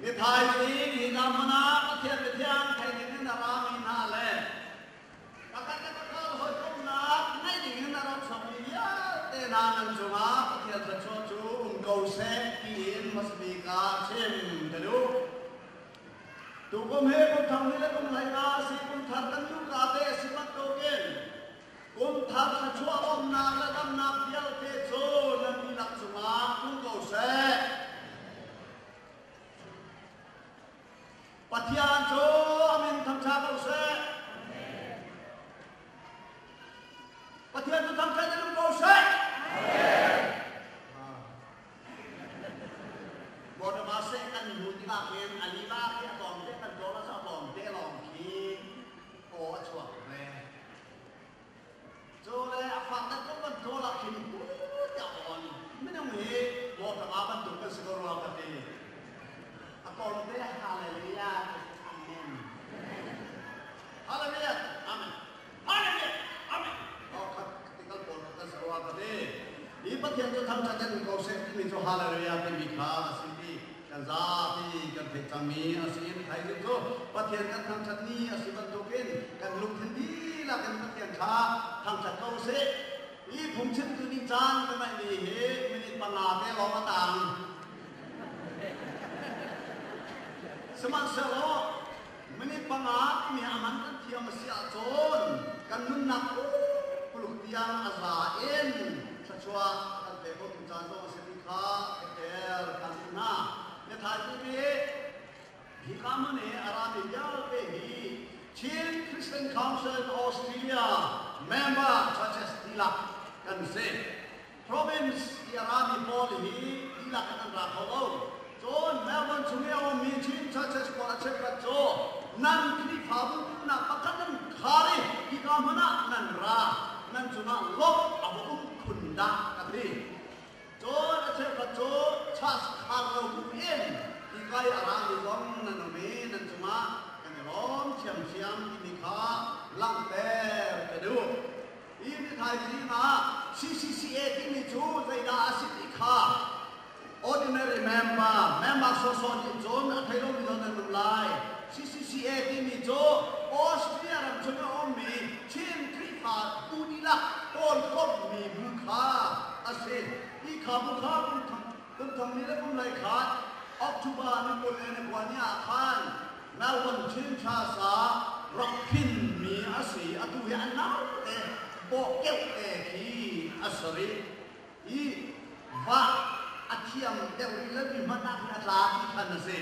Nithaizing hi hmun ah Pathian mithiang thei ding in a rami hna le pakhat le pakhat hawikomhnak ngeih ding in a rak chuakmi vialte hna nan cungah Pathian thluachuah cu um ko seh tiin hmasabik ah chim ka duh. Tukum hi kum thar ni le kum hleinga a si, kum thar kan luhka te a si bantukin kum thar thluachuah lawmhnak le damnak vialte cu nan dihlak cungah tlung ko seh. Pathian cu a min thangṭha ko seh. Pathian cu thangṭhat in um ko seh. Bawtama seh kan hmuh tikah khin a liva khi a tlawm te kan tlawm a tlawm te lawng khi aw a chuak ve. Cu le a fak deuh ko kan tlawl ah khin tiah on minung hi mawtama bantuk kan si ko rua ka ti. A tlawm te hallelujah amen. Hallelujah amen. Hallelujah amen. Oh khat tikal pawl kan si rua ka ti. Hi Pathian cu thangṭhat in ko seh timi cu hallelujah timi kha a si ti kan zapi kan theih cangmi a si. Thaizing cu Pathian kan thangṭhat ni a si bantukin kan lungthin dihlak in Pathian kha thangṭhat ko seh. Hi phungchimtu nih caan ka ngeihmi hi minute 5 te lawng a tang. Sihmanhsehlaw minute 5 timi a man kan thiam a si ahcun kan nunnak pumpak tiang a za in thluachuah kan pe khotu caan zong a si ti kha theihter kan duh hna. Biathaizing hi hika hmun i a rami vialte hi Chin Christian Council Australia member churches dihlak kan si. Province i a rami pawl hi dihlak in an ra kho lo. Cun Melbourne chung i a ummi Chin churches pawl a cheukhat cu nan Khrihfabu pumhnak pakhat nan khar i hika hmun ah nan ra, nan cungah lawmh a va um khun dah ka ti. Cun a cheukhat cu church khar lo bu in hika i a rami zong nan um i nan cungah kan i lawm ṭhiamṭhiam timi kha langhter ka duh. Hi nithaizing ah CCCA timi cu zeidah a si ti kha ordinary member, member sawsawh nih cun a thei lomi zong nan um lai. CCCA timi cu Austria ram chung a ummi Chin Khrihfa bu dihlak kawlkomhmi bu kha a si. Hi kha bu kha kum thong ni le kum lei khat October ni 22 ni ah khan Melbourne Chin Church ah rak phinmi a si. Atu hi a naute bawhkeuh te khi a si rih. Hi va a thiam deuh rih lomi hmanh ah khin a tla ti khan a si.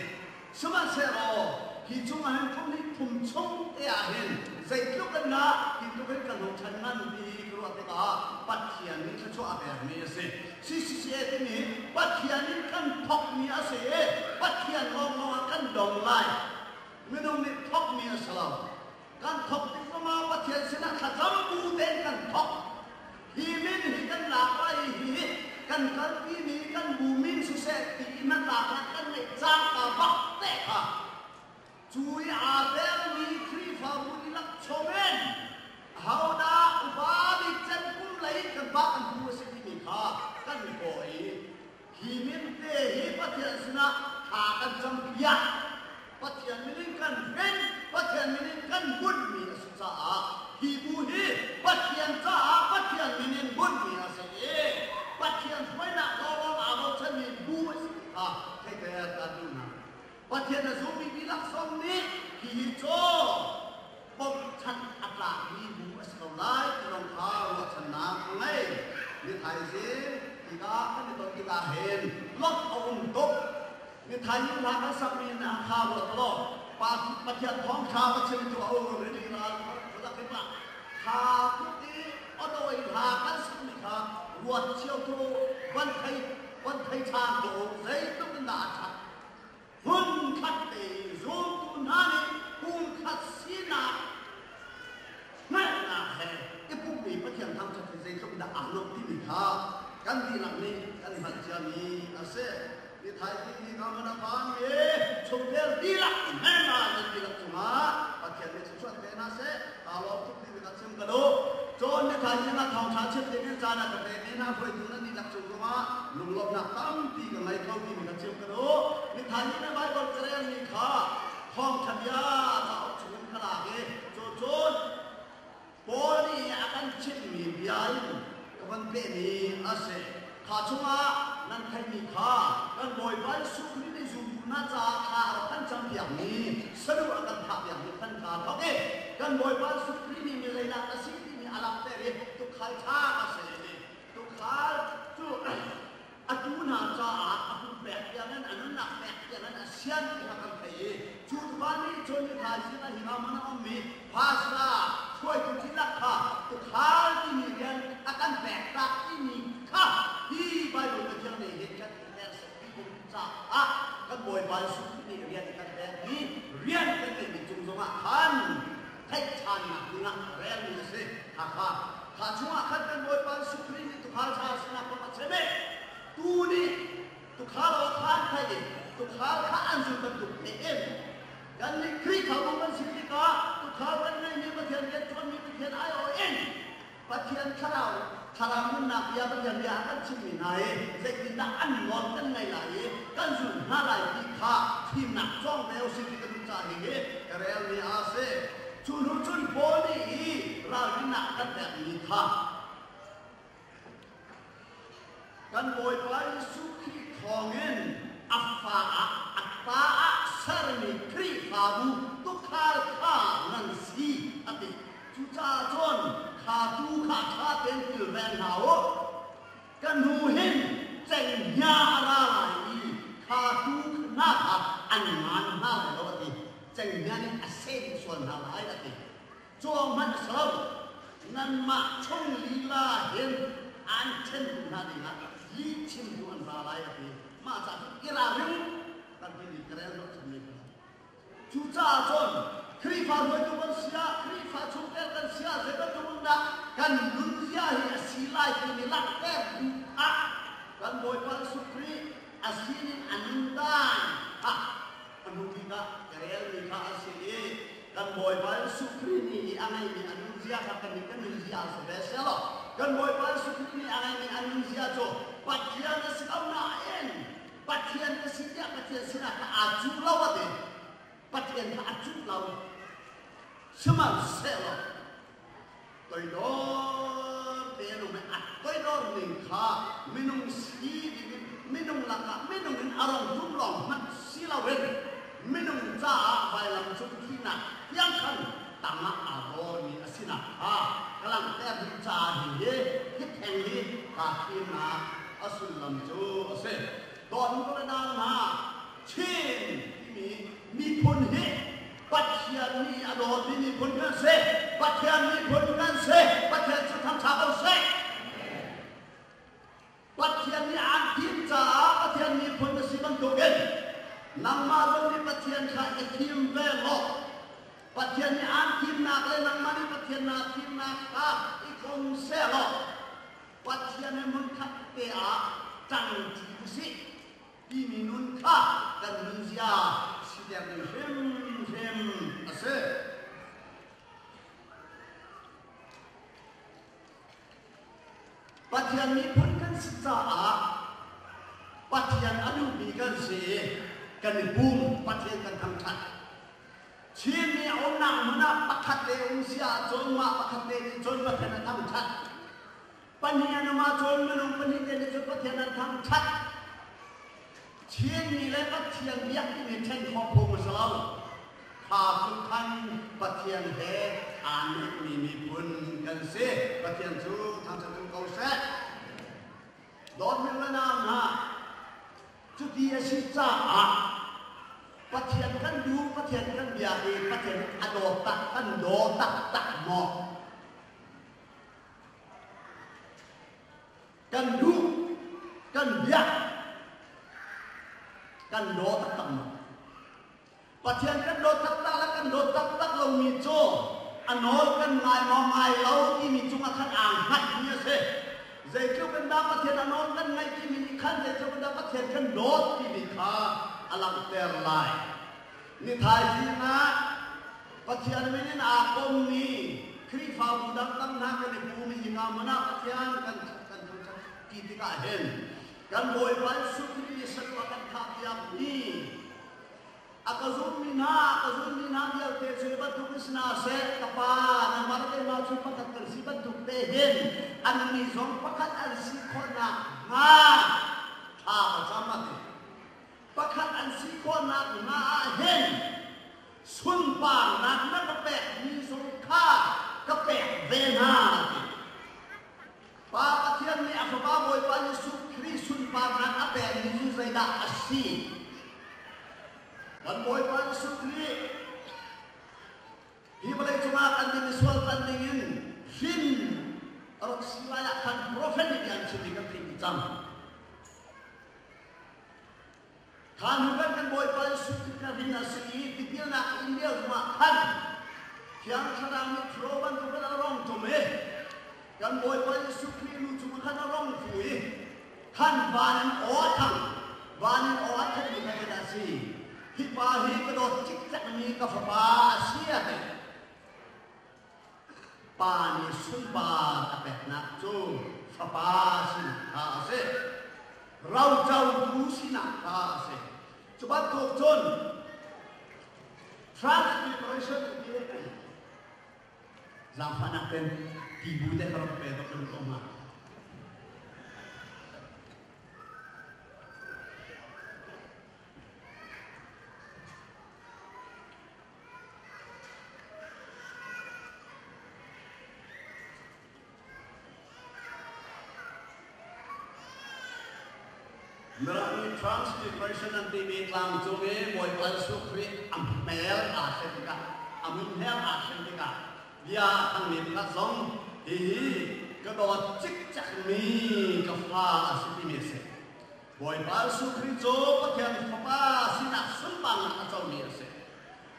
Sihmanhsehlaw hi cungah hin kum hnih thum chung te ah hin zeitluk in dah hi tluk hin kan hung ṭhan ngan ti hi ka ruah tikah Pathian nih thluachuah a pekmi a si. CCCA timi Pathian in kan thawkmi a si i Pathian lawnglawng ah kan dong lai. Minung nih thawkmi a si lo. Kan thawk tik zongah Pathian sinah thlacam bu tein kan thawk. Hi min hi kan lak lai i hi kan kalpimi kan bu min siseh ti i hnatlaknak kan ngeih cangka bak te kha Cu i aa telmi Khrihfabu dihlak chungin ahodah upa bik cem kum lei in kan pa kan pu a si timi kha kan kawh i hi min te hi Pathian sinah thla kan campiak. Pathian min in kan hrin, Pathian min in kan bunhmi a si caah hi bu hi Pathian caah Pathian min in bunhmi a si i Pathian hruainak lawnglawng aa bochanmi bu a si ti kha theiter kan duh hna. Pathian a zummi dihlak zong nih hihi cu bawmhchanh a tlakmi bu a si ko lai ti zong kha ruahchannak a ngei. Nithaizing hika kan i ton tikah hin lawmh a um tuk. Nithaizing hla kan sakmi in a kha ruat law Pathian thawngṭha va chimtu a um rili ral tha tuk i awdawh i hla kan sakmi kha ruat cio tu van thei van thei ṭhan ko zeitluk in dah a ṭhat. Hmunkhat te i zultu hna nih pumkhat sinak hngalhnak he i pummi Pathian thangṭhat hi zeitluk dah aa nuamh timi kha kan dihlak nih kan hngalh ciami a si. Ni thaizing hi ka man a phanmi chungtel dihlak hmena nan dihlak cungah Pathian nih thluachuah pe hna seh. Kaa lawm tuk timi ka chim ka duh. Cun ni thaizing ah thawngṭha chim dingin caan a ka pekmi hna hruaitu nan dihlak cung zongah lunglawmhnak tampi ka ngei kho timi ka chim ka duh. Ni thaizing na Baibal ka rel. chungah nan theihmi kha kan Bawipa Jesuh Khrih nih zumtu hna caah thla a rak kan campiakmi saduh a kan thahpiakmi khan kaa thawk i kan Bawipa Jesuh Khrih nih mi zeidah ka si timi a langhter i tuukhal ṭha ka si a ti. Tuukhal cu a tuu hna caah a pumpek tiangin a nunnak pek tiangin a sian ti kha kan thei i cu tupa nih cun ni thaizing ah hika hmun a ummi pasta hruaitu dihlak kha tuukhal timi rian a kan pek tak timi kha hi Baibal Cathiang nih hin kan hneksek ti caah kan Bawipa Jesuh Khrih nih rian kan pekmi rian kan ngeihmi cung zongah khan theih ṭhannak dingah relmi a si. Hakha kha chungah khan kan Bawipa Jesuh Khrih nih tuukhal ṭha sinah kong a chim i tuu nih tuukhal aw kha an theih i tuukhal kha an zul bantuk tein kannih Khrihfabu kan si tikah tuukhal kan ngeihmi Pathian rianṭuanmi Pathian aiawh in Pathian thlarau thlarau nunnak bia Pathian bia a kan chimmi hna hi zeitindah an nawl kan ngaih lai i kan zul hna lai ti kha fimnak cawng ve usih ti ka duh caah hihi ka relmi a si. Cu hnu cun Paul nih hi ralrinnak a kan pekmi kha kan Bawipa Jesuh Khrih thawngin a fa ah a pa ah sermi Khrihfabu tuukhal kha nan si a ti. Cucaah cun kha tuu kha ṭha tein kilveng hna u. Ka hnu hin cenghngia a ra lai i kha tuu hna kha an ngan hna lai lo a ti. Cenghngia nih a seh sual hna lai a ti. Cawng hmanh a si lo. Nanmah chung lila hin aan ṭhentu hna dingah lihchimtu an ra lai a ti. Mah caah cun i ralring kan timi ka rel hnawh chommi kha. Cucaah cun Khrihfa hruaitu kan si ah, Khrihfa chungtel kan si ah zei bantuk in dah kan nunzia hi a si lai timi langhter duh ah kan Bawipa Jesuh Khrih a sining a nundan kha a hnu bik ah ka relmi kha a si i kan Bawipa Jesuh Khrih nih hi a ngeihmi a nunzia kha kannih kan nunzia a si ve sehlaw kan Bawipa Jesuh Khrih nih a ngeihmi a nunzia cu Pathian a si ko nain Pathian ka si tiah Pathian sinah kha aa cuh lo a ti. Pathian kha a cuh lo. Sihmanhsehlaw toidor tein um i a toidor ning kha minung si dingin minung lakah minung in a rong tum lawng hmanh si loin minung caah vailam cung thihnak tiang khan tangah aa dawrmi a sinak kha ka langhter duh caah hihi hi theng hi kaa thimnak a sullam cu a si. Dawtmi le nau hna, Chin timi miphun hi Pathian nih a dawtmi miphun kan si. Pathian miphun kan si. Pathian cu thangṭha ko seh. Pathian nih aan thim caah Pathian miphun na si bantukin nangmah zong nih Pathian kha i thim ve law Pathian nih aan thimnak le nangmah nih Pathian naa thimnak kha i kom sehlaw Pathian he hmunkhat te ah ṭangṭi usih timi nun kha kan nunzia siter ding hrimhrim a si. Pathian miphun kan si caah Pathian a duhmi kan si i kan i pum Pathian kan thangṭhat. Chinmi a umnak hmun ah pakhat te um si ahcun mah pakhat te nih cun Pathian a thangṭhat. Pahnih an um ahcun minung pahnih te nih cun Pathian an thangṭhat. Chinmi le Pathian biak timi ṭhen khawh phung a si lo. Kha tluk khan Pathian he aa naihmi miphun kan si. Pathian cu thangṭhat um ko seh. Dawtmi le nau hna, cuti a si caah Pathian kan duh, Pathian kan biak i Pathian a dawt tak, kan daw taktak maw? Kan duh, kan biak, kan daw taktak maw? Pathian kan dawt taktak le kan dawt taktak lomi cu a nawl kan ngai maw ngai lo timi cungah khan aa hngatmi a si. Zeitluk in dah Pathian a nawl kan ngaih timi nih khan zeitluk in dah Pathian kan dawt timi kha a langhter lai. Ni thaizing ah Pathian min in aa kommi Khrihfabu dangdang hna kan i pum i hika hmun ah Pathian kan kan thangṭhat ti tikah hin kan Bawipa Jesuh Khrih nih saduh a kan thahpiakmi A ka zummi hna, a ka zulmi hna vialte cu hi bantuk in si hna seh, ka Pa, nangmah le keimah cu pakhat kan si bantuk te hin annih zong pakhat. Pakhat an si khawhnak hnga thla ka cam a ti. Pakhat an si khawhnak hnga ah hin sunparnak na ka pekmi zong kha ka pek ve hna a ti. Pa Pathian nih a Fapa Bawipa Jesuh Khrih sunparnak a pekmi cu zeidah a si? Kan Bawipa Jesuh Khrih hi vawlei cungah kan nih misual kan dingin hrin a rak si lai ah khan profet nih bia an chimmi kan theih dih cang. Kha hnu kan kan Bawipa Jesuh Khrih kha rin a si i tipilnak in lio zongah khan Thiang Thlarau nih thuro bantukin a rong tum i kan Bawipa Jesuh Khrih lu cungah khan a rong fu i khan van in aw a thang. Van in aw a thanmi kha zeidah a si? Hi pa hi ka dawt cikcekmi ka fapa a si a ti. Pa nih sunpar a peknak cu fapa sinak kha a si. Rocotu sinak kha a si. Cu bantuk cun Transfiguration ti zaangfahnak ten tibu te ka rak pe bak in ko hnga. Mirang nih Transfiguration an timi tlangcung i Bawipa Jesuh Khrih a hmel aa thlen tikah, a muihmel aa thlen tikah bia a thangmi pakhat zong hihi ka dawt cikcekmi ka fa a si timi a si. Bawipa Jesuh Khrih cu Pathian Fapa sinak sunparnak a comi a si.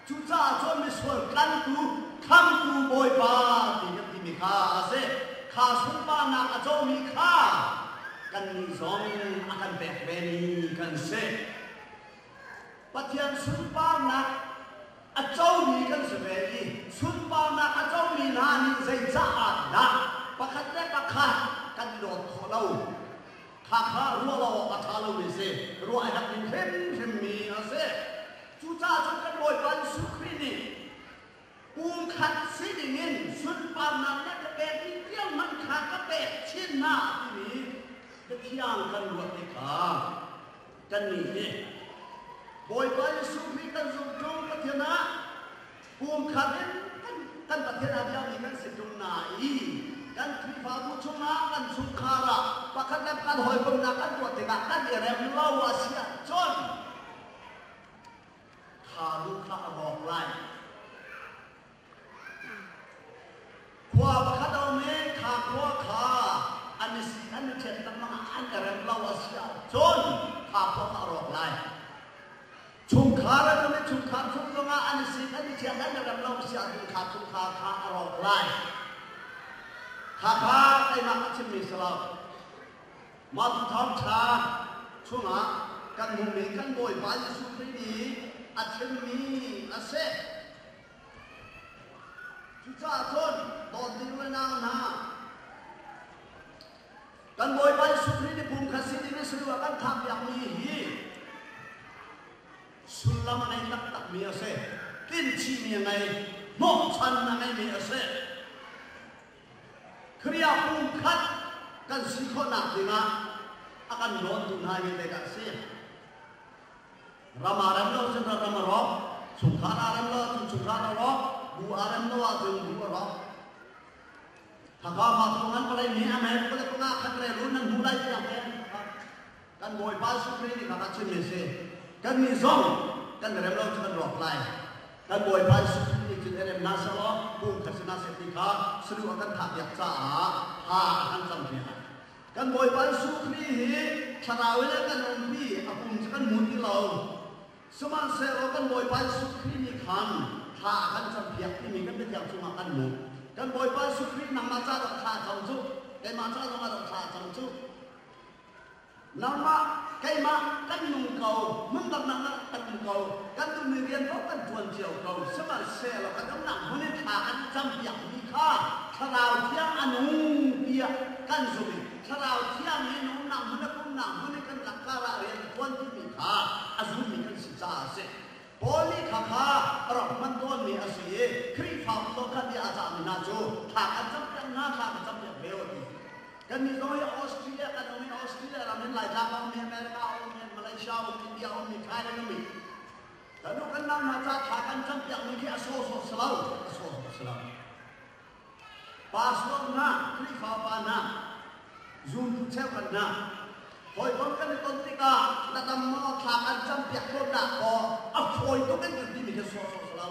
Cucaah cun misual tlantu, khamtu Bawipa ti kan timi kha a si. Kha sunparnak a comi kha kannih zong a kan pek vemi kan si. Pathian sunparnak a comi kan si ve i sunparnak a comi hna nih zeicah dah pakhat le pakhat kan i dawt khawh lo? Khakha ruah lo awk a ṭha lomi si, ruah a herh ding hrimhrimmi a si. Cucaah cun kan Bawipa Jesuh Khrih nih pumkhat si dingin sunparnak na ka pekmi tiang hmanh kha ka pek chin hna timi biathiang kan ruah tikah kannih hi Bawipa Jesuh Khrih kan zumh ṭung Pathian ah pumkhat in kan Pathian a biami kan si ṭung na i kan Khrihfabu chungah kan chungkhar ah pakhat le pakhat hawikomhnak kan tuah tikah kan i rem lo a si ahcun kha lu kha a rawk lai. Khua pakhat a um i kha khua kha an i si an i ṭhiat lengmang ah an i rem lo a si ahcun kha khua kha a rawk lai. Chungkhar an um i chungkhar chung zongah an i sik an i ṭhiat an i rem lo a si ahcun kha chungkhar kha a rawk lai. Kha kha keimah ka chimmi si lo. Mah tu thawngṭha chungah kan hmuhmi kan Bawipa Jesuh Khrih nih a chimmi a si. Cucaah cun dawtmi u le nau hna, kan Bawipa Jesuh Khrih nih pumkhat si ding in saduh a kan thahpiakmi hi sullam a ngei taktakmi a si. Tlinchihmi a ngei, hnawhchan a ngeimi a si. Khrih ah pumkhat kan si khawhnak dingah a kan dawntu hna hi zeidah a si? Ram aa rem lo cun ram a rawk, chungkhar aa rem lo ahcun chungkhar a rawk, bu aa rem lo ahcun bu a rawk. Khakha mah thong an palei mi a men kule panga khat rel u nan hmu lai tiang te kan Bawipa Jesuh Khrih nih khakha chimmi a si. Kan nih zong kan rem lo cu kan rawk lai. Kan Bawipa Jesuh Khrih nih cun rem hna sehlaw pumkhat si hna seh ti kha saduh a kan thahpiak caah tha a kan campiak. Kan Bawipa Jesuh Khrih hi thlarau in a kan umpi, a pum cu kan hmu ti lo. Sihmanhsehlaw kan Bawipa Jesuh Khrih nih khan thla a kan campiak timi kan biathiang chungah kan hmuh. Kan Bawipa Jesuh Khrih nangmah ca dong thla a cam cu, keimah ca zongah dong thla a cam cu. Nangmah, keimah kan nung ko, hmundangnak ah kan um ko, kan duhmi rian paoh kan ṭuan cio ko, sihmanhsehlaw kan umnak hmun in thla kan campiakmi kha Thlarau Thiang a nung tiah kan zumh i Thlarau Thiang i na umnak hmun le ka umnak hmun i kan lakkar ah rian a ṭuan timi kha a zummi kan si caah a si. Paul nih khakha a rak hman tawnmi a si i Khrihfabu zong kha bia a cahmi hna cu thla kan campiak hna, thla kan campiak ve u a ti. Kannih zong hi Australia kan um i Australia ram hin Laitlang a um i America a um i Malaysia a um India a um i Thailand a um i kan u kan nau hna ca thla kan campiakmi khi a sawhsawh si lo, a sawhsawh si lo. Pastor hna, Khrihfa pa hna, zumtu cheukhat hna, hawikom kan i ton tikah na dam maw thla kan campiak tawn dah kaw a fawi tuk in kan timi khi sawhsawh si lo.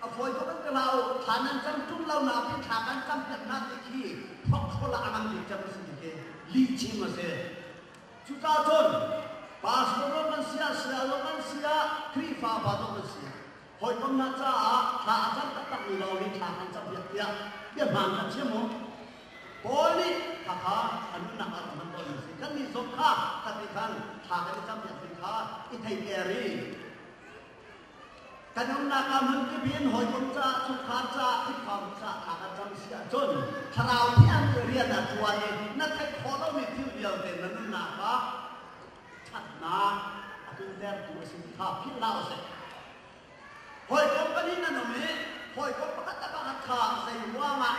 A fawi tuk in ka hlah u, thla nan cam ṭung lo napi thla kan campiak hna ti khi hrokhrawl ah a ngan bik cem a si ti khi lihchim a si. Cucaah cun pastor zong kan si ah, saya zong kan si ah, Khrihfa pa zong kan si ah, hawikom hna caah thla a cam taktakmi lawng nih thla kan campiak tiah bia hmaan kan chim u. Paul nih khakha a nunnak ah rak hman tawnmi a si. Kannih zong kha khati khan thla kan i campiakmi kha i theiter i Kan umnak ah hmunkip in hawikom caah, chungkhar caah, Khrihfabu caah thla kan cam si ahcun Thlarau Thiang nih rian a ṭuan i na theih khawh lomi thil vialte na nunnak ah ṭhatnak a tluntertu a si ti kha philh hlah usih. Hawikom pahnih nan um i hawikom pakhat le pakhat kha zei ruangah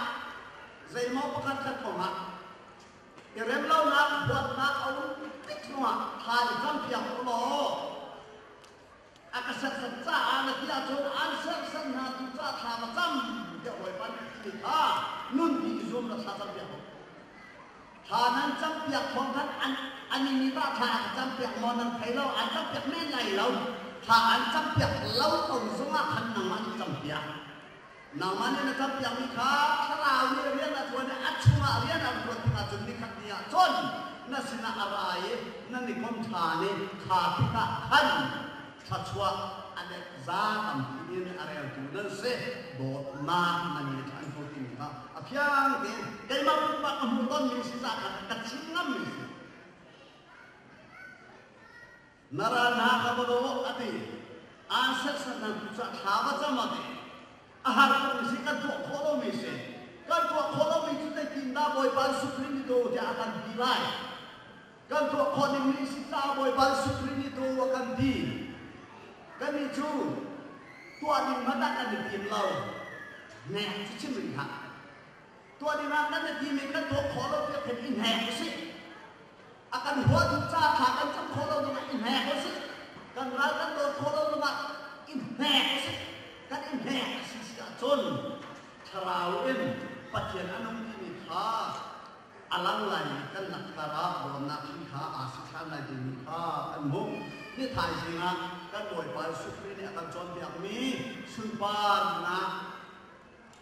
zeimaw pakhat khat kongah i remlonak, huatnak a um tik zongah thla i campiak u law A ka serhsat caah na ti ahcun aan serhsat hna tu caah thla va cam tiah Bawipa nih a timi kha nunpi i zuam law thla campiak u. Thla nan campiak thawng khan an anih nih tah thla a ka campiak maw nan thei lo, an campiak men lai lo. Thla an campiak lo ko zongah khan nangmah nih campiak. Nangmah nih na campiakmi kha thlarau nih rian a ṭuan i a chungah rian a ṭuan tikah cun nikhat ni ah cun na sinah a ra i nan i kom ṭhan i kha tikah khan thluachuah a let za tampi in a reltu nan si. Dawtnak nan ngei ṭhan ko timi kha a fiang tein keimah pumpak ka hmuh tonmi si caah khan ka chim ngammi a si. Na ral hna kha va daw a ti. Aan serhsat hna tu caah thla va cam a ti. A har tukmi si, kan tuah khawh lomi si. Kan tuah khawh lomi cu zeitin dah Bawipa Supreme tu tiah a kan ti lai. Kan tuah khawh ding mi si caah Bawipa Supreme tu a kan ti. Kannih cu tuah ding hmanh ah kan i tim lo. Hnek cu chim rih hlah. Tuah ding ah kan i tim i kan tuah khawh lo tiah khin i hnek usih. A kan huat ca thla kan cam khawh lo zongah i hnek usih. Kan ral kan dawt khawh lo zongah i hnek usih. Kan i hnek a si si ahcun thlarau in Pathian a nung timi kha a lang lai i kan lakkar ah dawtnak hri kha aa si ṭhan lai timi kha kan hmuh. Ni thaizing ah kan Bawipa Jesuh Khrih nih a kan cawnpiakmi sunparnak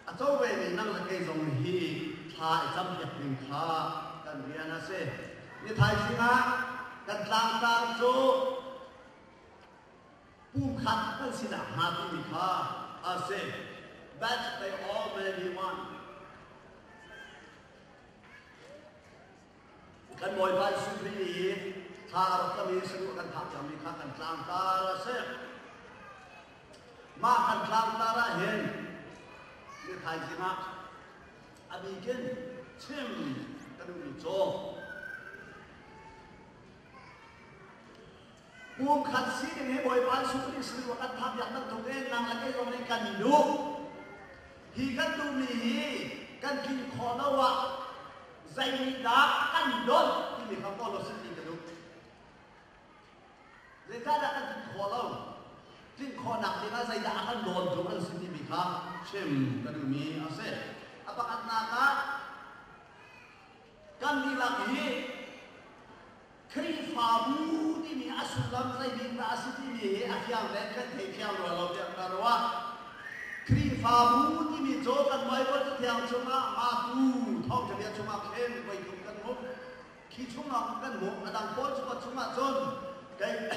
A co vemi nang le kei zong hi thla i campiak ding kha kan rian a si. Ni thaizing ah kan tlangtar cu pumkhat kan si nakhnga timi kha a si. That they all may be one. Kan Bawipa Jesuh Khrih i thla a rak cam i saduh a kan thah cangmi kha kan tlangtar a si. Mah kan tlangtar ah hin ni thaizing ah a bikin chim ka duhmi cu pumkhat sining hi Bawipa Jesuh Khrih saduh a kan thah piak bantuk in nang le kei zong nih kan duh. Hi kan duhmi hi kan tlin khawh lo ah Zeinihdah a kan dawt timi kha kawl usih ti ka duh. Zeicahdah kan tlinh khawh lo? Tlinh khawhnak dingah zeidah a kan dawntu an si timi kha chim ka duhmi a si. A pakhatnak ah kan dihlak hi Khrihfabu timi a sullam zeidik dah a si timi hi a fiang le kan thei fiang rua lo tiah ka ruah. Khrihfabu timi cu kan Bible Cathiang chungah Matu thawngṭha bia chungah khin voithum kan hmuh. Khi chungah kan hmuh. A dang pawl cu chungah cun kei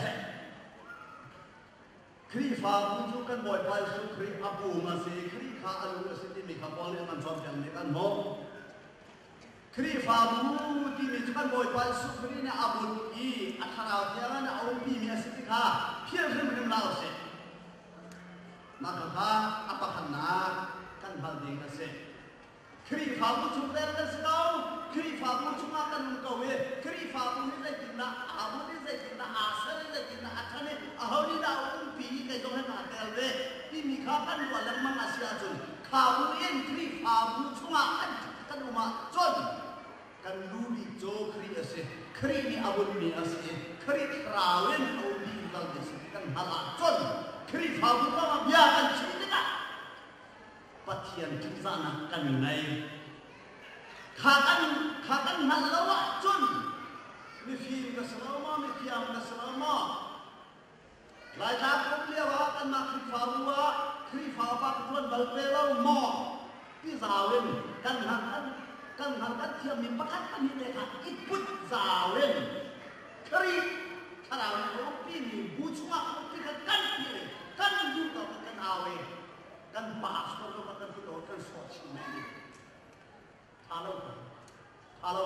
Khrihfabu cu kan Bawipa Jesuh Khrih a pum a si, Khrih kha a lu a si timi kha Paul nih a kan cawnpiakmi kan hmuh. Khrihfabu timi cu kan Bawipa Jesuh Khrih nih a bunh i a thlarau thiang in a umpimi a si ti kha philh hrimhrim hlah usih. Mah khakha a pakhatnak kan hngalh ding a si. Khrihfabu chungtel kan si ko. Khrihfabu chungah kan um ko i Khrihfabu nih zeitindah aa bunh i zeitindah aa ser i zeitindah a ṭhan i aho nih dah a umpi i kei zong he kaa tel ve timi kha kan ruah lengmang a si ahcun kha bu in Khrihfabu chungah kan um ahcun Kan lu bik cu Khrih a si. Khrih nih a bunmi a si i Khrih thlarau in a ummi kalmi a si ti kan hngalh ahcun Khrihfabu kong ah bia kan chim tikah Pathian ṭihzahnak kan ngei. Kha kan kha kan hngalh lo ahcun mifim ka si lo maw, mithiam ka si lo maw, Laitlang um lio ah kanmah Khrihfabu ah Khrihfa upa ka ṭuan bal ve lo maw ti zau in kan hngalh kan kan hngalh kan thiammi pakhat pahnih te kha i put zau in Khrih thlarau nih a umpimi bu chungah umpi kha kan ti i kan duh tawk in kan au i kan pastor zong kha kan kut kan sawh chin men i ṭha lo ṭha lo.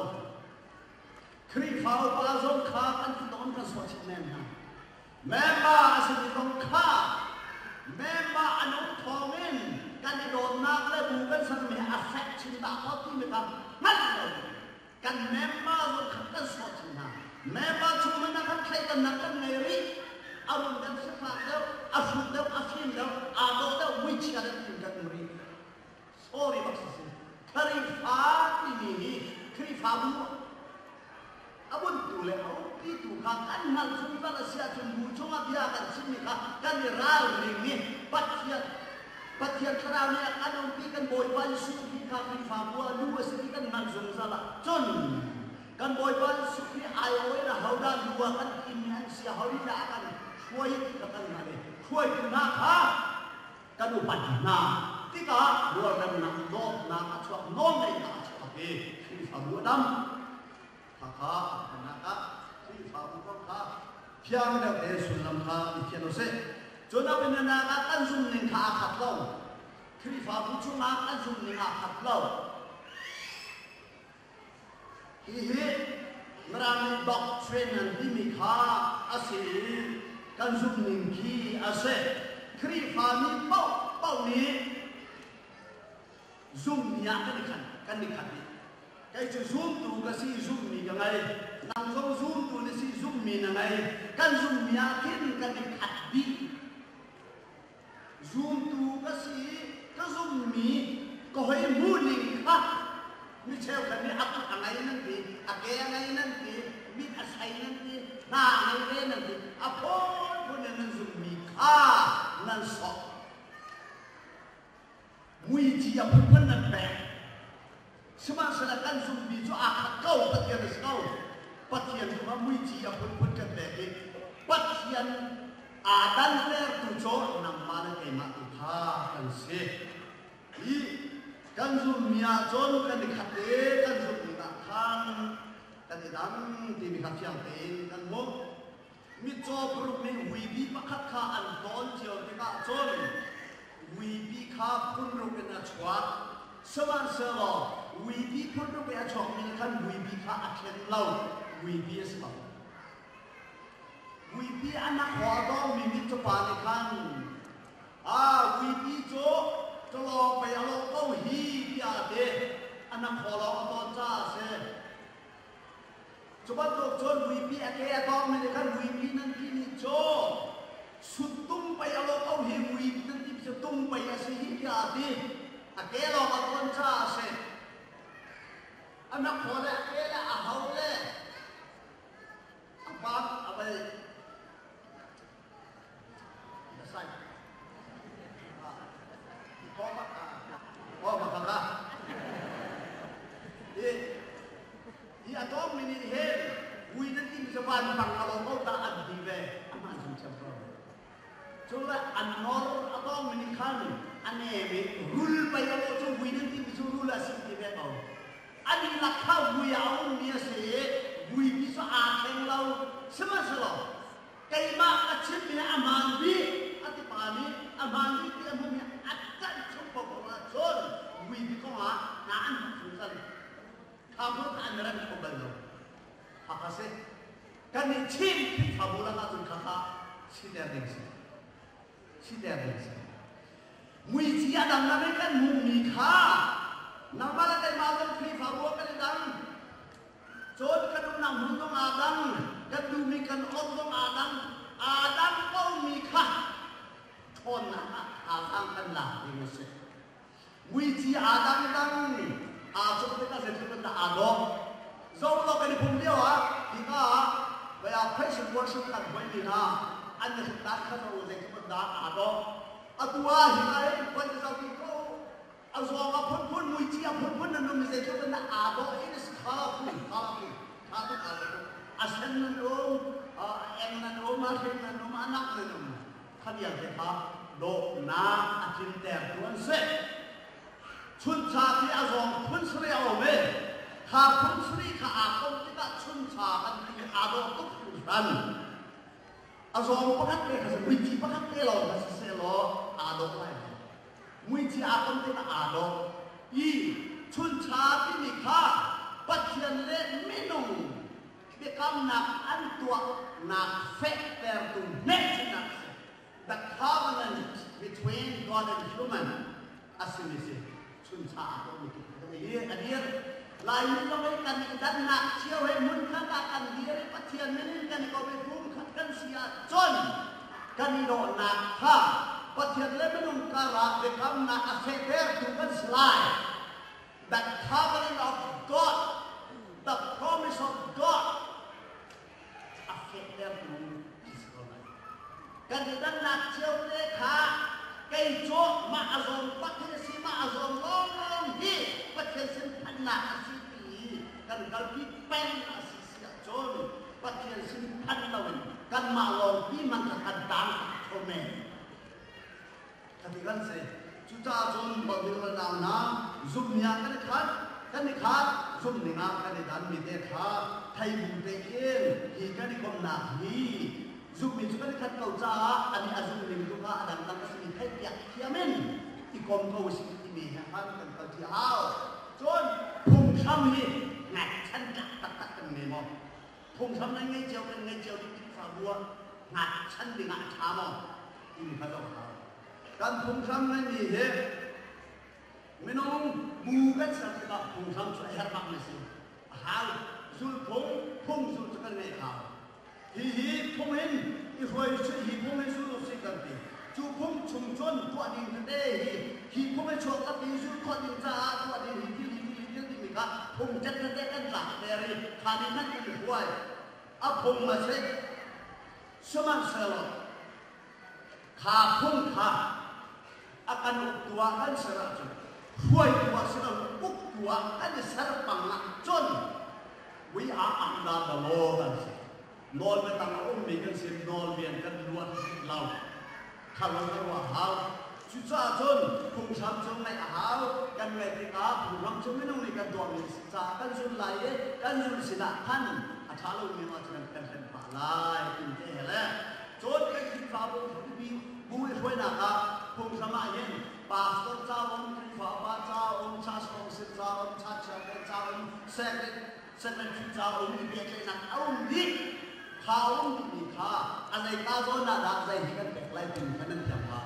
Khrihfa upa zong kha kan kut kan sawh chin men hna. Member a simi zong kha member an um thawngin kan i dawtnak le bu kan sermi a fek chin dah ko timi kha hngalh lo kan member zong kha kan sawh chin hna. Member chung hmanh ah khan thleidannak kan ngei rih. A rum deuh, sifak deuh, a hrut deuh, a fim deuh, aa dawh deuh, muichia deuh tiin kan um rih. Sorry bak si. Khrihfa timi hi Khrihfabu a buntu le a umpitu kha kan hngalh zungzal a si ahcun bu chungah bia kan chimmi kha kan i ralring i Pathian Pathian thlarau nih a kan umpi kan Bawipa Jesuh Khrih kha Khrihfabu ah lu a si ti kan hngalh zungzal ahcun kan Bawipa Jesuh Khrih aiawh in ahodah lu ah kan thimmi an si ahodah a kan hruai ti kha kan hngalh i hruaitu hna kha kan upat hna tikah rualremnak dawtnak a chuak nawlngeihnak a chuak i Khrihfabu a dam. Khakha a phanak ah Khrihfabu kong kha fiang deuh te sullam kha i fian usih. Cun a biananak ah kan zumning kha aa khat lo. Khrihfabu chungah kan zumning aa khat lo. Hihi Mirang nih doctrine an timi kha a si i kan zumhning khi a si. Khrihfami paohpaoh nih zumhmi ah kan i khat, kan i khat dih. Kei cu zumtu ka si, zumhmi ka ngei. Nang zong zumtu na si, zumhmi na ngei. Kan zumhmi ah khin kan i khat dih. Zumtu ka si i ka zummi ka hoi hmuhning kha mi cheukhat nih a kut a ngei nan ti, a ke a ngei nan ti, mit a sei nan ti, hna a ngei ve nan ti, a phunphun in nan zummi kha nan sawh. Muici a phunphun nan pek. Sihmanhsehlaw kan zumhmi cu aa khat ko, Pathian a si ko. Pathian cu muici a phunphun kan pek i Pathian aa dantertu cu nangmah le keimah tu kha kan si. Hi kan zumhmi ahcun kan i khat i kan zumhmi ah khan kan i dang timi kha fiang tein kan hmuh. Mitcaw paruk nih vuipi pakhat kha an tawn cio tikah cun vuipi kha phunruk in a chuak. Sihmanhsehlaw vuipi phunruk i a chuakmi nih khan vuipi kha a thlen lo, vuipi a si lo. Vuipi a hnakhaw a dawngmi mitcawpa nih khan ah vuipi cu ṭalawng pei a lawh ko hi tiah a ti. A hnakhaw lawng a tawn caah a si. Cu bantuk cun vuipi a ke a tawngmi nih khan vuipi nan timi cu suttung pei a lawh ko hi vuipi nan timi cu tung pei a si hi tiah a ti. A ke lawng a tawn caah a si. A hnakhaw le a ke le a ho le a bak a bal sai. Hi a tawngmi nih hin vui nan timi cu vanpang a lo ko ta an ti ve. Amah zum thiam ko. Cule an nor a tawngmi nih khan a nem i rul pei a lawh cu vui nan timi cu rul a si ti ve ko. An lak kha vui ah a ummi a si i vuipi cu aa thleng lo. Sihmanhsehlaw keimah ka chimmi a hmaan bik a ti pa nih a hmaan bik ti a hmumi a ṭanh chung paohpaoh ahcun vuipi kongah hna an hmuh chung cang. Kha bu kha an rem kho bal lo. Hakha si. Kan nih Chin Khrihfabu lakah cun khakha siter ding si. Siter ding si. Muici a dang dang in kan hmuhmi kha nangmah le keimah zong Khrihfabu ah kan i dang. Cun kan umnak hmun zong aa dang, kan duhmi kan awm zong aa dang. Aa dang komi kha ṭhawnnak ah thazaang kan lak ding a si. Muici aa dangdang aa cawh tikah zeitluk in dah aa dawh. Zo lo kan i pum lio ah hika ah baya praise and worship kan hoi mi hna an na dan kha zo zeitluk dah aa dawh. Atu ah hika hin khual ka zoh ko a zawng a phunphun muici a phunphun nan um zeitluk in dah aa dawh. It is colorful, colorful. Tha tuk, aa dawh tuk. A sen nan um, a eng nan um, a hring nan um, a nak nan um. Kha vialte kha dawhnak a tlintertu an si. Chuncha khi a zawng phun sarih a um i kha phun sarih kha aa kom tikah chuncha kan ti. Aa dawh tuk hringhran. A zawng pakhat te kha si, muici pakhat te lawng kha si sehlaw aa dawh lai lo. Muici aa kom tikah aa dawh i chuncha timi kha Pathian le minung biakamnak an tuahnak fehtertu hmelchunhnak a si. The covenant between God and human a simi si. Chuncha aa dawhmi hi a dir. Laimi zong hi kan i dannak cio he hmunkhat ah kan dir i Pathian min in kan i kom i pumkhat kan si ahcun kan i dawhnak kha Pathian le minung karah biakamnak a fehtertu kan si lai. The covenant of God, the promise of God a fehtertu kan si ko lai. Kan i dannak cio te kha kei cu mah a zawm bak hi a si, mah a zawm lawnglawng hi Pathian sin phannak a si ti i kan kalpi peng a si si ahcun Pathian sin phan loin kanmah lawng pi man kha kan tang kho men. Khati kan si. Cucaah cun Babil nau hna, zumhni ah kan i khat, kan i khat, zumhning ah kan i danmi te kha thei bu tein hi kan i komhnak hi zumhmi cu kan i khat ko caah ani a zumhning tu kha a dangdang a simi theihpiak thiam in i kom ko usih timi he khan kan kalṭi a hau. Cun phunghram hi ngaihchan tlak taktak kan ngei maw? Phunghram nan ngei cio, kan ngei cio dih. Khrihfabu ah ngakchan dingah a ṭha maw timi kha zoh hau. Kan phunghram ngeimi hi minung bu kan ser tikah phunghram cu a herh bak mi si. A hau. Zulphung, phung zulh cu kan ngeih hau. Hihi phung in i hruai usih, hi phung hi zul usih kan ti. Cu phung chung cun tuah ding tete hi, hi phung i chuak lampi zulh khawh ding caah tuah ding hi thil hi thil hi thil timi kha phung ṭet tete kan tlak ter i kha nih khan kan i hruai. A phung a si. Sihmanhsehlaw kha phung kha a kan uktu ah kan ser ahcun, hruaitu ah si lo, uktu ah kan i ser pang ahcun we are under the law kan si. Nawl biatang a ummi kan si, nawlbian kan luat rih lo. Kha lawng ka ruah a hau. Cucaah cun phunghram cu ngaih a hau. Kan ngaih tikah phunghram cu minung nih kan tuahmi a si caah kan zul lai i kan zul sinah khan a ṭha lomi ah cun kan hlen pah lai timi te he le cun kan Khrihfabu hruaitu bu i hruainak ah phunghram ah hin pastor ca um, Khrihfa upa ca um, church council ca um, church chairman ca um, secretary ca um i pehtlaihnak a um dih. Kha a um dihmi kha a zeika zawn ah dah zei hi kan pek lai timi kha nan thiam hnga.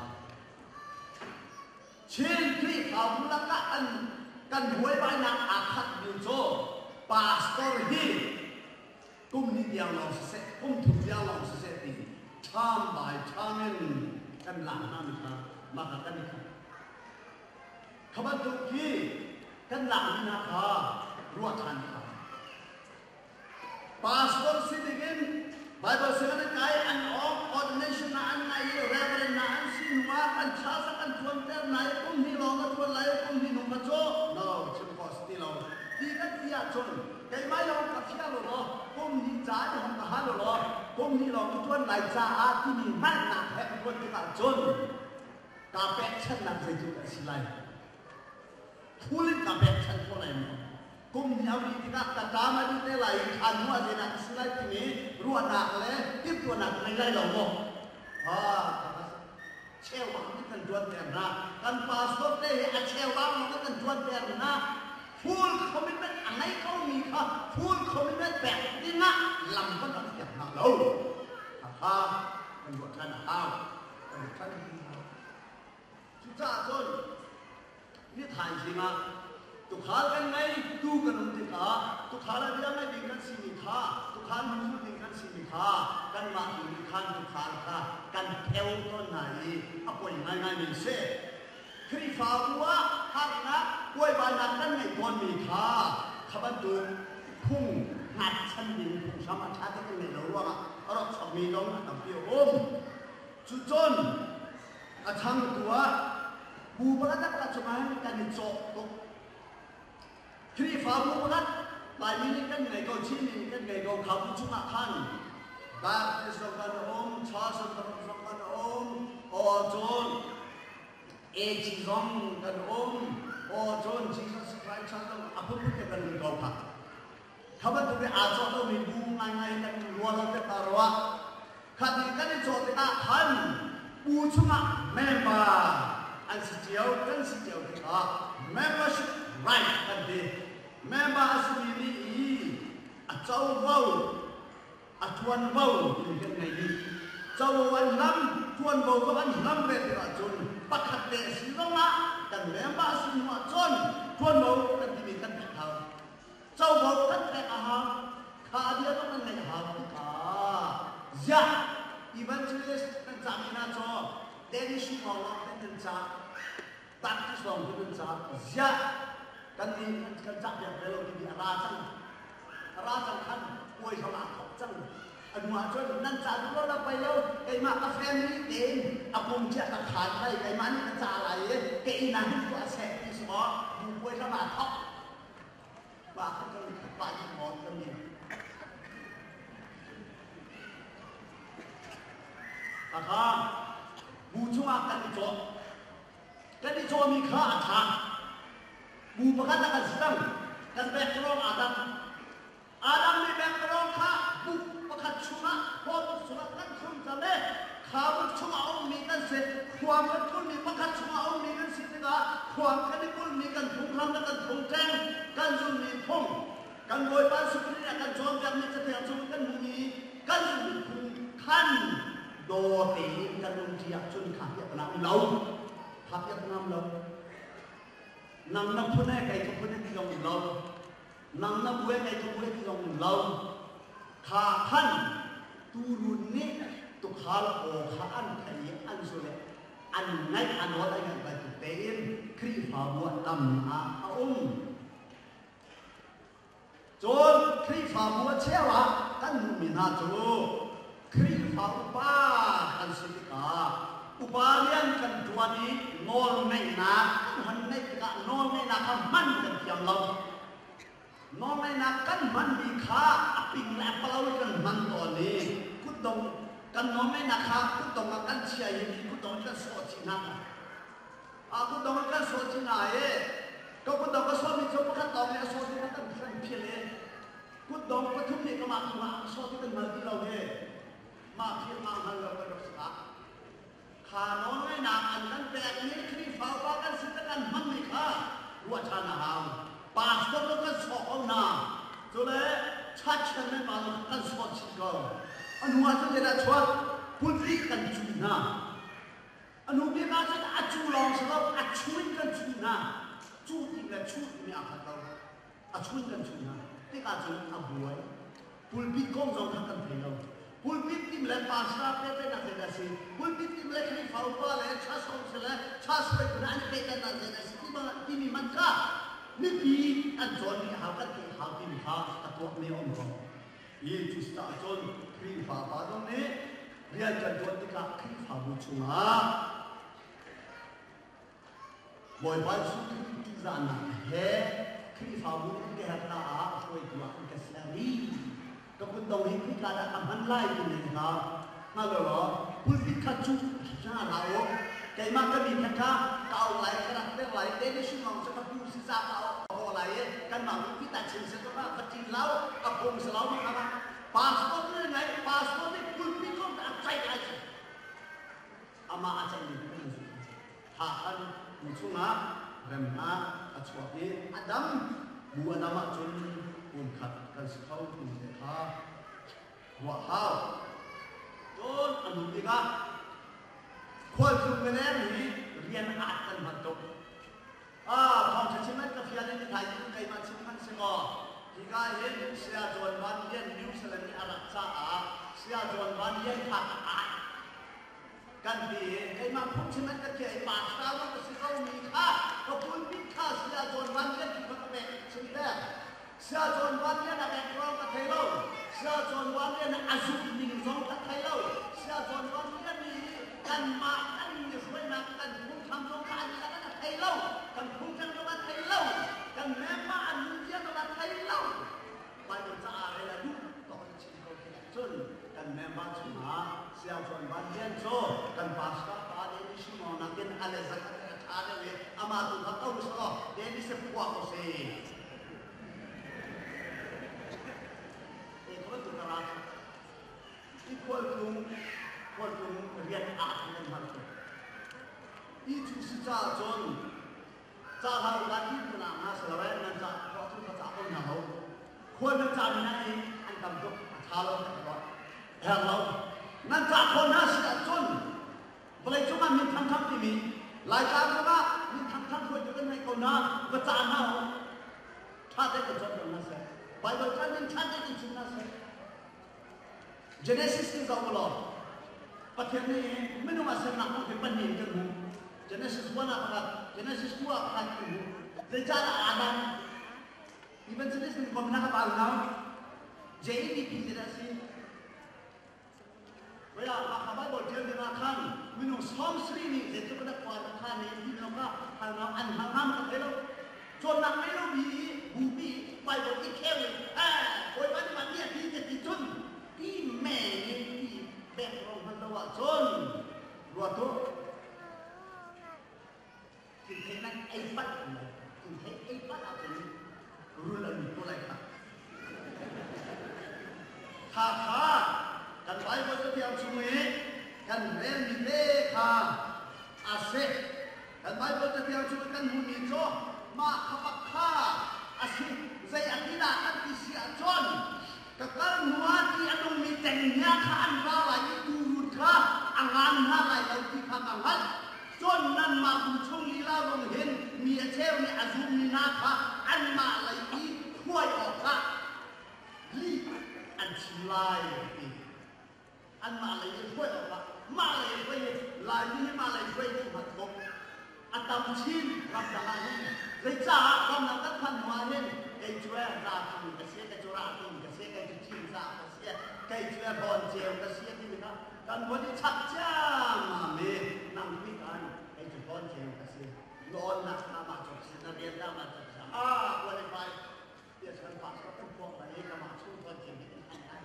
Chin Khrihfabu lakah an kan buaibainak aa khatmi cu pastor hi kum hnih tiang lawng siseh, kum thum tiang lawng siseh ti term by term in kan lak hna mi kha mah kha kan i khat. Kha bantuk khi kan lakmi hna kha ruah ṭhan kha. Pastor si dingin Bible sianginn an kai, an awk, ordination na an ngai i reverend na an si hnu ah kan church ah kan ṭuanter na i kum hnih lawng na ṭuan lai i kum hnih hnu kha cu no chim khawh si ti lo ti kan ti ahcun keimah lawng ka fial u law kum hnih ca in hong ka hal u law kum hnih lawng ka ṭuan lai caah timi hngalhnak he ka ṭuan tikah cun kaa pekchanhnak zeitluk a si lai? Phul in kaa pekchanh khawh lai maw? Kum hnih a rih tikah ka ṭam a dih te lai i thla hnu ah zeidah ka si lai timi ruahnak le timhtuahnak ka ngei lai lo maw? Cheubang in kan ṭuanter hna. Kan pastor te hi a cheubang lawng in kan ṭuanter hna. Full commitment a ngei komi kha full commitment pek dingah lam kan rak siam hna lo. Hakha kan ruah ṭhan a hau. Kan ruah ṭhan a hau. Cucaah cun ni thaizing ah tuukhal kan ngei, tuu kan um tikah tuukhal a bia ngai ding kan simi kha, tuukhal hmunzul ding kan simi kha kanmah tu nih khan tuukhal kha kan pheu tawn hna i a poi ngaingaimi a si. Khrihfabu ah harnak, buaibainak kan ngeih tawnmi kha kha bantuk. Phung hngatchan ding phunghram a ṭha te kan ngeih lo ruangah a rak chuakmi zong a tampi a um. Cucun a changtu ah bu pakhat a cungah hin kan i cawh tuk. Khrihfabu pakhat Laimi nih kan ngei ko, Chinmi nih kan ngei ko, kha bu chungah khan Baptist zong kan um, Church zong kan um, aw cun AG zong kan um, aw cun Jesus Christ Church zong a phunphun te kan um ko kha. Kha bantuk i aa cawh lomi bu ngaingai kan rua lo te ta rua. Kha ti kan i cawh tikah khan bu chungah member an si cio, kan si cio tikah membership right kan ti. Member a simi nih i a covo, a ṭuanvo timi kan ngei dih. Covo an hlam, ṭuanvo zong an hlam ve tikah cun pakhat te a si zongah kan member a si hnu ah cun ṭuanvo kan timi kan pek hau. Covo kan pek a hau. Kha bia zong kan ngaih a hau ti kha. Ziah evangelist kan cahmi hna cu Danish lawng kan kan cah. Baptist lawng kan kan cah. Ziah kan nih kan cah piak ve lo timi a ra cang. A ra cang khan puai hram aa thawk cang. A hnu ah cun nan ca duh lo la pei lo keimah ka family tein a pum cia ka khaan lai keimah nih ka ca lai i ka inn ah hin tuah seh ti si maw bu puai hram aa thawk. Pa kha kan pa nih maw kan ni. Kha bu chungah kan i cawh. Kan i cawhmi kha a ṭha. Bu pakhat ah kan si cang. Kan background aa dang. Aa dangmi background kha bu pakhat chungah, khua buk chungah kan khum cang i kha buk chungah a ummi kan si. Khua kan kulhmi pakhat chungah a ummi kan si tikah khua kan i kulhmi kan phunghram le kan phungteng, kan zulmi phung, kan Bawipa Jesuh Khrih nih a kan cawnpiakmi cathiang chung kan hmuhmi kan zulmi phung khan daw tein kan umṭi ahcun kha hi a kan um lo. Kha hi a kan um lo. Nang na phun he kei ka phun he ti zong um lo. Nang na bu he kei ka bu he ti zong um lo. Kha khan tuurun nih tuukhal aw kha an theih i an zulh i an ngaih a nawl a ngaih bantuk tein Khrihfabu ah tam ah a um. Cun Khrihfabu a cheu ah kan hmuhmi hna cu Khrihfa upa kan si tikah upa rian kan ṭuan i nawlngeihnak kan hon ngeih tikah nawlngeihnak kha hman kan thiam lo. Nawlngeihnak kan hmanmi kha a ping le a palo in kan hman tawn i kutdong kan nawlngeihnak kha kutdong ah kan chia i mi kutdong in kan sawh chih hna. A kutdong in kan sawh chih hna i ka kutdong ka sawhmi cu pakhat lawng nih a sawh ti kha kan kan philh i kutdong pathum nih kamah cungah a sawh ti kan hngal ti lo hi mah philh mah hngal lo kan rak si dah. Kha nawlngeihnak an kan pekmi Khrihfa upa kan si kan hmanmi kha ruah ṭhan a hau. Pastor zong kan sawh ko hna. Cule church chairman pa zong kan sawh chih ko. A hnu ah cun zeidah chuak? Pulpit kan cuh hna. A hnu bik ah cun a cu lawng si lo, a chu in kan chuh hna. Cuh ti le chuh timi aa khat lo. A chu in kan chuh hna. Tikah cun a buai. Pulpit kong zong kha kan thei lo. Pulpit tim le pastor pehtlaihnak zeidah a si? Pulpit tim le Khrihfa upa le church council le church hruaitu hna an i pehtlaihnak zeidah a si timi hmanh kha mipi an cawnmi a hau kan theih hau timi kha a tuakmi a um ko. Hi cucaah cun Khrihfa pa zong nih rian kan ṭuan tikah Khrihfabu chungah Bawipa Jesuh Khrih ṭihzahnak he Khrihfabu nih an ka herh caah hruaitu ah an ka ser i ka kutdong hi khika dah ka hman lai timi kha hngal u law pulpit kha cuh hna hlah u. Keimah ka mi kha ka auh lai, ka rak ter lai, Danish lawng cu ka pu si ca ka auh lai i kanmah pulpit ah chim seh ka va ṭin lo, a phung si lo ma kha pastor nih ngai pastor nih pulpit kong a ceih lai cu. Amah a ceihmi cu kan zumh. Tha khan bu chungah remnak a chuak i a dam bu a dam ahcun pumkhat kan si kho timi te kha ruah hau. Cun a hnu tikah khualtlung mileng hi rian ah kan hman tuk. Ah, thawngṭha chim an ka fial i nithai cu keimah chim hmanh si maw? Hika hin Saya John Van Lian New Zealand i a rak caah Saya John Van Lian kha ka ai. Kan ti i keimah phungchim an ka thiah i pastor zong ka si lomi kha ka pulpit kha Saya John Van Lian tu kha ka pek chim pek. Saya John Van Lian a background ka thei lo. Saya John Van Lian a zumh ning zong ka thei lo. Saya John Van Lian nih kanmah kan mi hruainak kan phungthlam zong kha an kan a thei lo. Kan phungtlang zong a thei lo. Kan member an nunzia zong a thei lo. Bible caah rel a duh tawk in chim ko khi cun kan member chungah Saya John Van Lian cu kan pastor pa David Shimon nakin a le zakat a ṭha deuh i amah tu kha ko selaw David se phuah ko si. E kho tu ka ra i khualtlung khualtlung rian ah khin an hman tuk. I cu si caah cun ca hlah u kan ti hna hna silo nan ca khua cu ka ca ko hna ho. Khual nan ca mi hna i an tam tuk a ṭha lo ka ruah. Herh lo. Nan ca khawh hna si ahcun vawleicung ah min thangthang timi Laitlang zongah min thangthang hruaitu kan ngei ko hna va ca hna u. Ṭha tein kan cawnpiak hna seh. Baibal can in ṭha tein kan chim hna seh. Genesis in zoh u law Pathian nih minung a sernak kong hi pahnih in kan hmuh. Genesis 1 ah pakhat, Genesis 2 ah pakhat kan hmuh. Zeicahdah aa dang? Evangelist nih komnak a pau hna. JEDP zeidah a si? Voiah Hakha Bible ṭial dingah khan minung 70 nih zeitluk in a khua na khan i ti minung kha halnak an hal hna ma ka thei lo. Cawnnak ngei lomi i bupi Bible i khel in eh Bawipa nih mah ti a ti ti ti cun ti men in ti bek rong hman lo ahcun ruat u. Thil nan ei palh lo. Thil ei palh ahcun rul an lut ko lai kha. Kha kha kan Bible cathiang chung i kan relmi te kha a si. Kan Bible cathiang chung i kan hmuhmi cu mah kha bak kha a si. Zei a ti dah kan ti si ahcun ka kal hnu ah ti a nungmi cenghngia kha an ra lai i tuurun kha a ngan hna lai lo ti kha ka hngalh. Cun nanmah bu chung lila zong hin mi a cheu nih a zummi hna kha anmah lei i hruai awkah lih an chim lai ti. Anmah lei i hruai awkah mah lei hruai hi Laimi hi mah lei hruai duh hmat tuk. A tam chin ramdang ah hin. Zeicah ramdang kan phanh hnu ah hin kei cu ratu ka si, kei cu rahtung ka si, kei cu cinzah ka si, kei cu hlawnceu ka si timi kha kan von i chap ciammam i nang nih kan kei cu hlawnceu ka si. Lawnnak hna mah cu si, na rian dah mah cu si. Ah, qualify. Tiah cun pastor kan puak lai i kamah chung hlawnceu hi kan hman lai.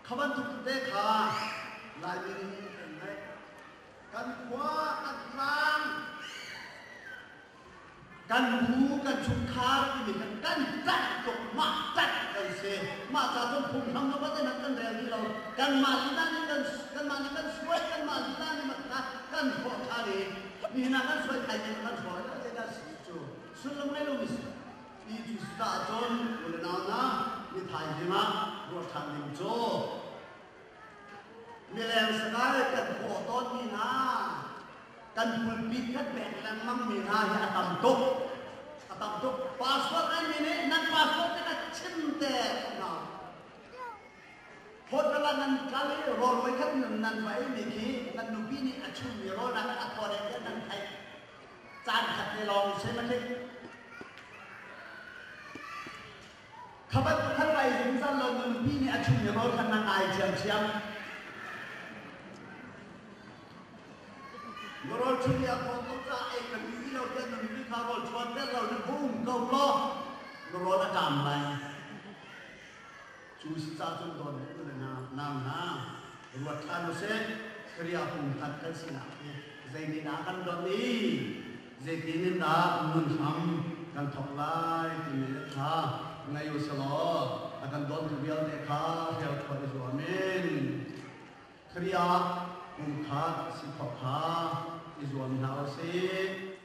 Kha bantuk tete kha Laimi nih kan ngeih. Kan khua, kan tlang, kan bu, kan chungkhar timi kan kan ṭanh tuk, mah ṭanh kan si. Mah ca cun phunghram lo kan kan rel rih lo. Kanmah lila nih kan kanmah nih kan suai, kanmah lila nih mat kha kan hrawh ṭhan i nihin ah kan suai thai kan hrawh zeidah si cu sullam ngei lomi si. Ti cu si ahcun u le nau hna ni thaizing ah ruah ṭhan ding cu mileng sakai kan khawh tawnmi hna kan pulpit kan pek lengmangmi hna hi a tam tuk a tam tuk passport ngeimi nih nan passport te ka chim te hna hotel ah nan kal i rawl voikhat nan va eimi khi nan nupi nih a chummi rawl ah a thaw deuh nan theih Caan khat te lawng si ma khi. Kha bantuk khan vai zungzal lo nunpi nih a chungmi rawl khan na ngai thiamthiam. Na rawl chung i a kawm ko caah ei ka duh ti lo tiah nunpi kha rawl chuan ter lo na um ko law na rawl a ṭam lai. Cu si ca cun dawn u le nau hna, ruat ṭhan u sih. Korea pumkhat kan sinak hi zeitindah kan don i zeitin in dah nun hram kan thawk lai timi kha ngei u selaw a kan dawntu vialte kha hrial khawh i zuam in Korea pumkhat si khawh kha i zuam hna u sih.